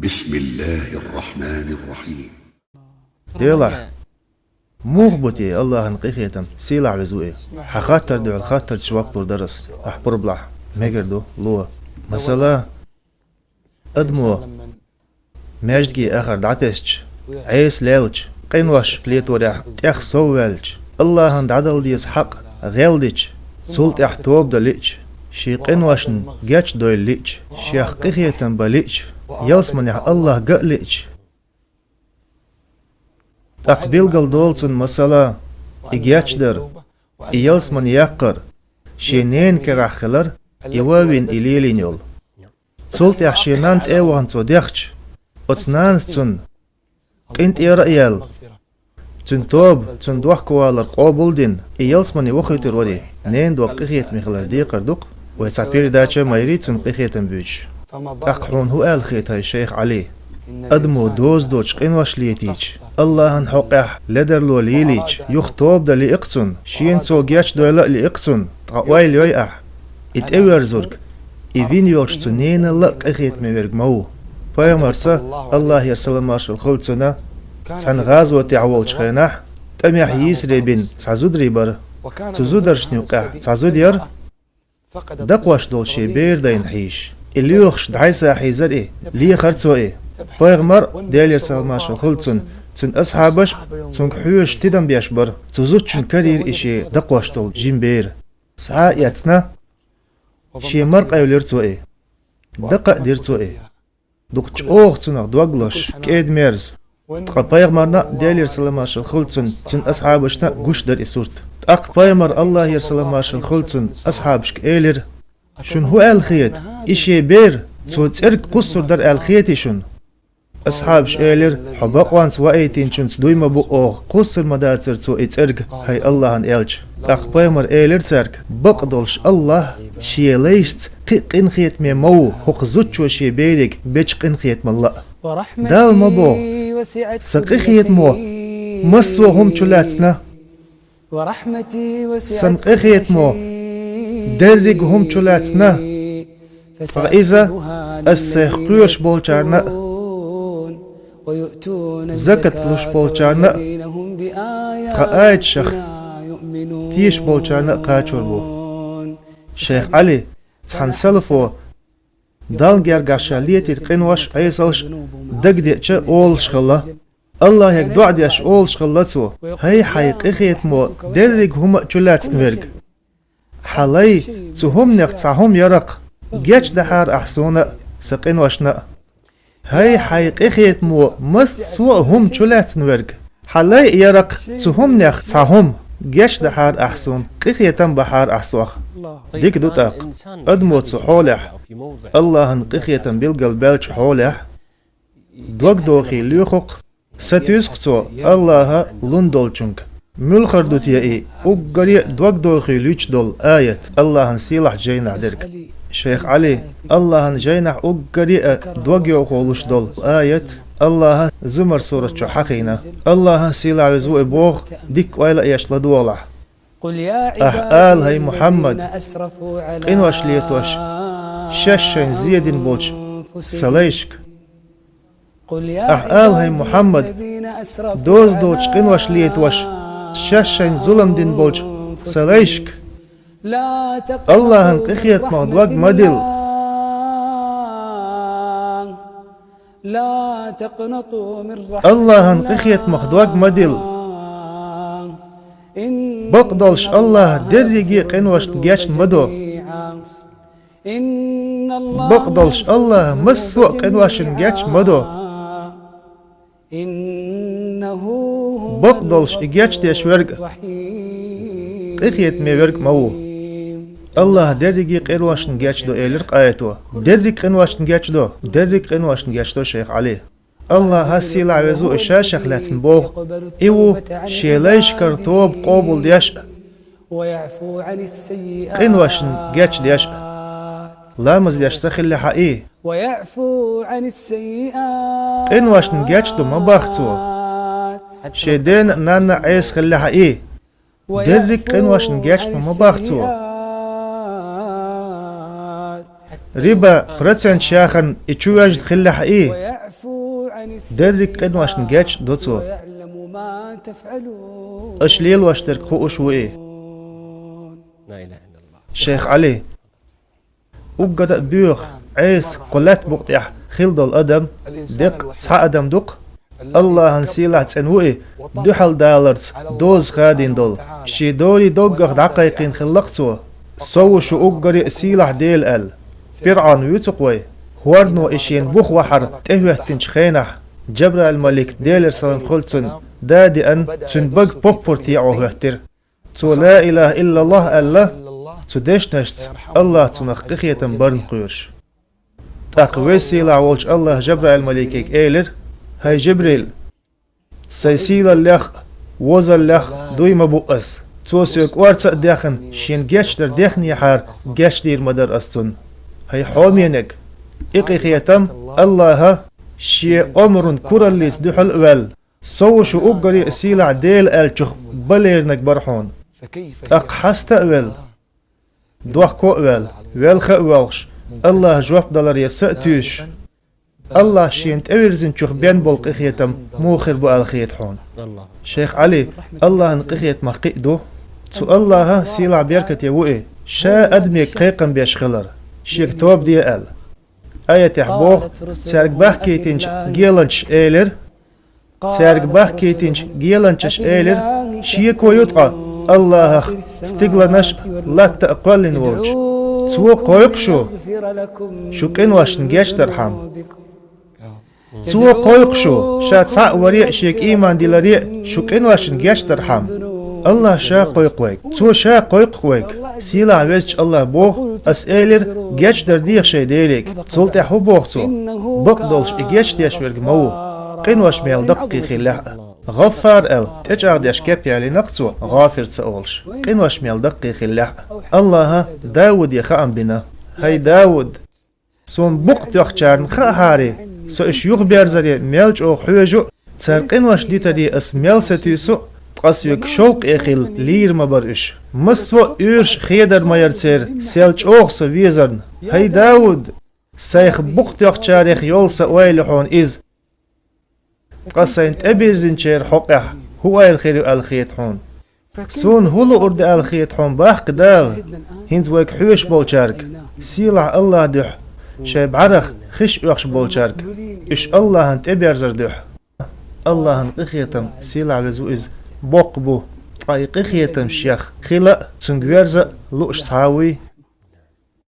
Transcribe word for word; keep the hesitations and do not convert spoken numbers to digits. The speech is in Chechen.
بسم الله الرحمن الرحيم. Делахь, муха бу те Аллахьан къинхетам, сийлахь веза ву и? Хьан хаттар дуьхьал хаттарчу ваккхалур дара ас. Ахь пурба лахь, мегар ду, ло. Масала, адамо маьждиге ахар дӀатесча, Ӏеса лелча, къинош летарехь тӀех сов ваьлча, Аллахьан дӀадала деза хьакъ гӀелдича, цул тӀаьхьа тоба дан лиъча, шен къиношна гечдойла лиъча, шех къинхетам бан лиъча, ялсаманехь Аллахь ган а лиъча, тӀаккха билгал долу цунна масала, и гечдар, и ялсамане яккхар, шен ненан карахь хилар, и ван а вина и лелийна йолу. Цул тӀаьхьа шен нанна тӀе а вахана цо дехча, оцу нанас цунна къинтӀера а яьлла, цуьнан тоба, цуьнан дохковалар къобал а дина, и ялсамане вохуьйтур вара и. Ненан дог къинхетаме хилар декхар ду-кх, вай цхьа передача а ма йирий цунна къинхетам буьйцуш. ТӀаккха хьуна хӀун аьлла хета, хӀай шайх Ӏали? Адамо доза доцу къинош летийча, Аллахьан хьокъехь ледарло лелийча, юха тоба дан лиъ-кх цунна, шена цо гечдойла а лиъ-кх цунна, ткъа ойла йой ахь, и тӀеверзург, и вина йолчу цу ненал а къинхетаме верг ма ву. Пайхамарца, Аллахьера салам-маршалла хуьлда цунна, цхьана гӀазотехь волчу хенахь, тӀамехь йийсаре бина цхьа зударий бара. Цу зударшна юккъехь цхьа зуда яра, дакхош долу шен бер дайна хьийзаш. И лоьхуш дӀасахьийзара и, лехара цо и. Пайхамар, Делера салам-маршалла хуьлда цунна, цуьнан асхьабаш цуьнга хьоьжуш тидам беш бара. Цу зудчунна карийра и шен дакхош долу жима бер. Схьа а эцна, шен мара къевлира цо и. Дакха а дира цо и. Дукха чӀогӀа цунах дог лозуш, кӀеда-мерза. Ткъа пайхамарна а, Делера салам-маршалла хуьлда цунна, цуьнан асхьабашна а гуш дара и сурт. ТӀаккха пайхамар, Аллахьера салам-маршалла хуьлда цунна, асхьабашка элира: «Шуна хӀун аьлла хета? И шен бер, цо цӀерга кхуссур дара аьлла хетий шуна?» Асхьабаша элира: «Хьо бакъонца ваийтинчуьнца дуй ма бу оха, кхуссур ма дацара цо и цӀерга, хӀай Аллахьан элча». ТӀаккха пайхамар элира цаьрга: «Бакъдолуш Аллахь шен лайшца кхин а къинхетаме ма ву хӀокху зудчо шен берега бечу къинхетамалла а. Далла ма боху: „Сан къинхетамо массо а хӀума чу лаьцна, сан къинхетамо дерриг а хӀума чу лаьцна, ткъа иза ас сайх кхоьруш болчарна а, закат луш болчарна а, тхан аяташах тешаш болчарна а кхачор бу“». Шайх Ӏали, цхьана салафо, Далла гергахь ша летийна къинош а, Ӏесалш а дагадеъча олуш хилла. Аллахьега доӀа деш олуш хилла цо: «ХӀай, хьайн къинхетамо дерриг а хӀума а чулаьцна верг! Хьан лай, цу хӀуманех цхьа хӀума яра-кх, гечдахьара ахь суна а, сан къиношна а. ХӀай, хьайн къинхетамо массо а хӀума чулаьцна верг! Хьан лай а яра-кх, цу хӀуманех цхьа хӀума, гечдахьара ахь суна, къинхетам бахьара ахь сох». Дика ду тӀаккха, адамо цу хьолехь, Аллахьан къинхетам билгал баьллачу хьолехь, дог дохий лоьху-кх, сатуьйсу-кх цо Аллахьа лун долчуьнга. Муьлхара ду те и уггаре а дог дохий луьйчу долу аят Аллахьан сийлахьчу жайнахь дерг? Шайх Ӏали, Аллахьан жайнахь уггаре а дог йовхо луш долу аят Аллахьа Зумар сурат чу хьахийна. Аллахьа, сийлахь веза ву и, боху, дикка ойла а еш ладогӀалахь: «Ахь ала, хӀай Мухьаммад, къинош летош, шаьш шайна зен дина болчу сан лайшка». Ахь ала, хӀай Мухьаммад, доза доцуш къинош летош, шаьш шайна зулам дина болчу сан лайшка: «Аллахьан къинхетамах дог ма дила. Аллахьан къинхетамах дог ма дила. Бакъдолуш Аллахь дерриге а къиношна гечна ма до. Бакъдолуш Аллахь массо а къиношна гечна ма до. Бакъдолуш и гечдеш верг а къинхетаме верг а ма ву. Аллахь дерриге а къиношна гечдо», — элира-кх аято. Дерриг а къиношна гечдо, дерриг а къиношна гечдо, шайх Ӏали. Аллахьа, сийлахь веза ву и, ша-шех лаьцна боху, и ву шен лайшкара тоба къобалдеш а, къиношна гечдеш а, ламаз деш ца хиллехь а и. Къиношна гечдо ма боху цо, шен дена а, нанна а Ӏеса хиллехь а и. Дерриг а къиношна гечдо ма боху цо, риба процент шахарна и чувоьжна хиллехь а и. Дерриг къиношна гечдо цо. Аша лелош дерг хууш ву и. Шейх Ӏали. Уггара а боьха, Ӏеса кху лаьтта букъа тӀехь хилла долу адам, деккъа цхьа адам ду-кх. Аллахьан сийлахь цӀена ву и, дуьхьал даларца доза хадийна долу. Шен доре доггах дӀакхайкхийна хилла-кх цо: «Со ву шу уггаре а сийлахь Дела», – аьлла. ПирӀун вуьйцу-кх вай. ХӀордано и шена буха вахьар тӀехӀоьттинчу хенахь, Джабраил-малик, Делера салам хуьлда цунна, да а деана, цуьнан бага поппар теӀо хӀоьттира. Цо «Ла илаха иллаллахӀ» аьлла, цу дешнашца Аллахь цунах къинхетам барна кхоьруш. ТӀаккха Веза-Сийлахь волчу Аллахьа Жабраил-маликега элира: «ХӀай Жибрил, сайн сийлаллех а, возаллех а дуй ма бу ас. Цо соьга орца а дехна, шена гечдар дехнехьара, гечдийр ма дара ас цунна. ХӀай хьомениг, и къинхетам Аллахьа шен омран кураллица дуьхьал а ваьлла, со ву шу уггаре а сийлахь Дела аьллачух бан леринарг бара хьуна. ТӀаккха хьаста а велла, дохко а ваьлла, велха а воьлхуш, Аллахьа жоп даларе са а туьйсуш, Аллахьа шена тӀевирзинчух бен болу къинхетам муха хир бу аьлла хета хьуна». Шейх Ӏали, Аллахьан къинхетамах кхин а ду. Цу Аллахьа, сийлахь-беркате ву и, ша адамега кхайкхам беш хилар, шега тоба де аьлла. Аятехь боху: «Цаьрга бахкийтинчу геланчаш элира». Цаьрга бахкийтинчу геланчаш элира: «Шеко ю ткъа Аллахьах стигланаш а, латта а кхоьллина волчу? Цо кхойкху шу, шу къиношна гечдархьама? Цо кхойкху шу, ша цхьаъ варе а, шега ийман диларе а, шу къиношна гечдархьама?» Аллахьа ша кхойкху вайга. Цо ша кхойкху вайга. Сийлахь везачу Аллахьа боху: «Ас элира: „Гечдар деха шайн Делега“. Цул тӀаьхьа хӀун боху Цо? Бакъдолуш и гечдеш верг ма ву, къинош мел даккхий хиллехь а». ГӀаффар аьлла, тӀечӀагӀдеш кеп ялийнарг Цо, ГӀафир ца олуш, къинош мел даккхий хиллехь а. Аллахьа Дауде хаам бина: «ХӀай Дауд, Суна букъ тоьхначарна хаахьара, Со уьш юхаберзаре мел чӀогӀа хьоьжу а, цара къинош дитаре Ас мел сатуьйсу а, ткъа Соьга шовкъе хилла лийр ма бара уьш. Массо а уьйраш а хедар ма яра церан, сел чӀогӀа Со везарна. ХӀай Дауд, Сайх букъ тоьхначарех йолу Сан ойла ю хьуна иза. Ткъа Сайна тӀебирзинчеран хьокъехь хӀун ойла хир ю аьлла хета хьуна? Суна хӀун луур ду аьлла хета хьуна, баккха Дала, хӀинца вайга хьоьжуш болчаьрга, сийлахь Аллахьа дуьхьа, шайн бӀаьрах хиш оьхуш болчаьрга, уьш Аллахьана тӀеберзар дуьхьа?» Аллахьан къинхетам, сийлахь веза ву Иза, боккха бу, ткъа и къинхетам Шех хила а, Цуьнга верза а лууш цхьа а вуй?